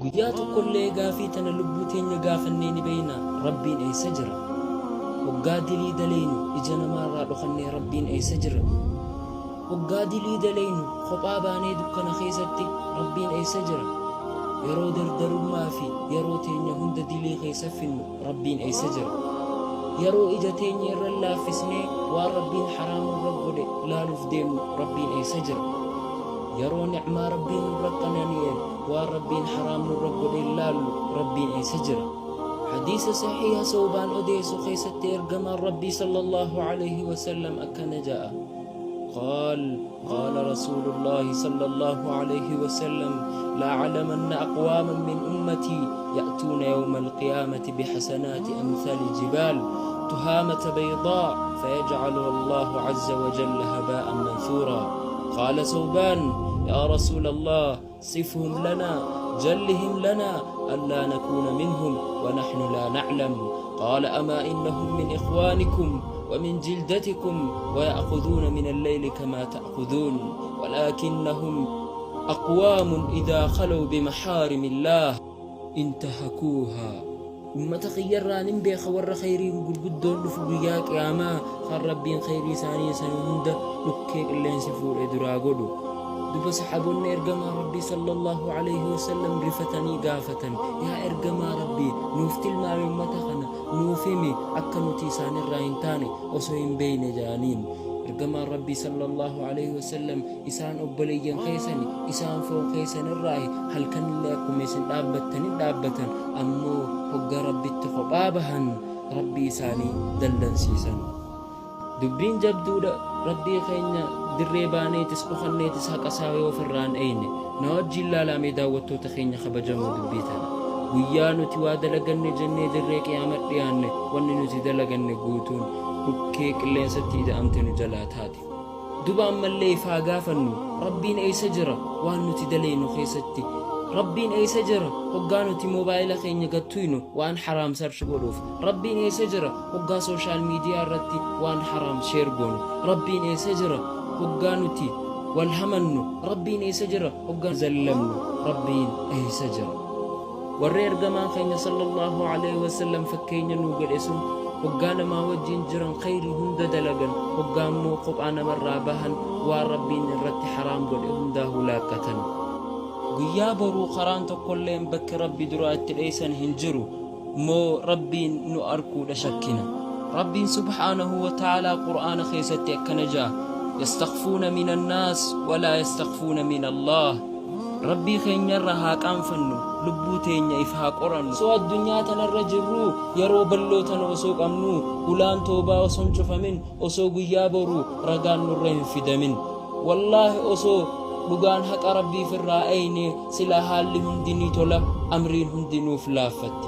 Guyyaa tokkollee gaafii tana lubbuu teenya gaafannee ni beeynaa? Rabbiin eessa jira? Hoggaa dilii daleynu ija namaarraa dhokannee Rabbiin eessa jira? Hoggaa dilii daleynu kophaa baanee dukkana keessatti Rabbiin eessa jira? Yeroo dardarummaa fi yeroo teenya hunda dilii keessa finnu Rabbiin eessa jira? Yeroo ija teenya irra laaffisnee waan Rabbiin haraam nurra godhe laaluuf deemnu Rabbiin eessa jira? Yeroo ni'maa Rabbiin nurra qanani'een waan Rabbiin haraam nurra godhe laallu Rabbiin eessa jira? Hadiisa sahiiha Sawbaan odeessu keessatti ergamaan Rabbii sallallahu alayhi wasallam akkana ja'a. قال قال رسول الله صلى الله عليه وسلم: لأعلمن أقواما من أمتي يأتون يوم القيامة بحسنات أمثال جبال تهامة بيضاء، فيجعلها الله عز وجل هباء منثورا. قال ثوبان: يا رسول الله، صفهم لنا، جلهم لنا، ألا نكون منهم ونحن لا نعلم. قال: أما إنهم من إخوانكم ومن جلدتكم، ويأخذون من الليل كما تأخذون، ولكنهم أقوام إذا خلوا بمحارم الله انتهكوها. Ummata kiyyarraa nin beeka warra khayriin gurguddoon dhufu guyyaa qiyaamaa, kan Rabbiin khayrii isaanii san hunda dhukkee qilleensi fuudhe duraa godhu. Duba saxaabonni ergamaa Rabbii sallallahu alayhi wasallam rifatanii gaafatan: "Yaa ergamaa Rabbii, nuuf tilmaami, ummata kana nuuf himi, akka nuti isaanirraa hin taane osoo hin beeyne," jedhaniin. Ergamaan Rabbii sallallahu alayhi wasallam: "Isaan obboleeyyan keessani, isaan foon keessanirraahi, halkanillee akkuma isin dhaabbattanin dhaabbatan, ammoo hogga Rabbitti kophaa bahan Rabbii isaanii dallansiisan." Dubbiin jabduudha. Rabbii keenya dirree baaneetis dhokanneetis haqa isaa yoo ofirraa hin eeyne. Na wajjiin laalaamee, daawwattoota keenya kabajamoo, dubbii tana. Guyyaa nuti waa dalaganne jennee dirree qiyaama dhiyaanne, wanni nuti dalaganne guutuun dhukkee qilleensatti ida'amte nu jalaa taate. Duba ammallee ifaa gaafannu: Rabbiin eessa jira waan nuti daleynu keessatti? Rabbiin eessa jira hoggaa nuti moobaayila keenya gattuynu waan haraam search godhuuf? Rabbiin eessa jira hoggaa social media irratti waan haraam share goonu? Rabbiin eessa jira hoggaa nuti wal hamannu? Rabbiin eessa jira hoggaa zallamnu? Rabbiin eessa jira? Warri ergamaan keenya sallallahu alaihi wasallam fakkeenya nuu godhe sun, hoggaa namaa wajjin jiran khayrii hunda dalagan, hoggaa immoo kophaa namarraa bahan waan Rabbiin irratti haraam godhe hundaahuu laaqqatan. Guyyaa boruu karaan tokkolleen bakki Rabbi duraa itti dheeysan hin jiru. Moo Rabbiin nu arkuudha shakkina? Rabbiin subhaanahu wa ta'aalaa Qur'aana keessatti akkana ja'a: "Yastakhfuuna min annaas walaa yastakhfuuna min Allaah." Rabbii keenyarra haa qaanfannu, lubbuu teenya if haa qorannu. Osoo addunyaa tanarra jirruu, yeroo bal'oo tana osoo qabnuu, hulaan toobaa osoo hin cufamin, osoo guyyaa boruu ragaan nurra hin fidamin, wallaahi osoo dhugaan haqa Rabbiif irraa eeynee silaa haalli hundi ni tola, amriin hundi nuuf laaffatti.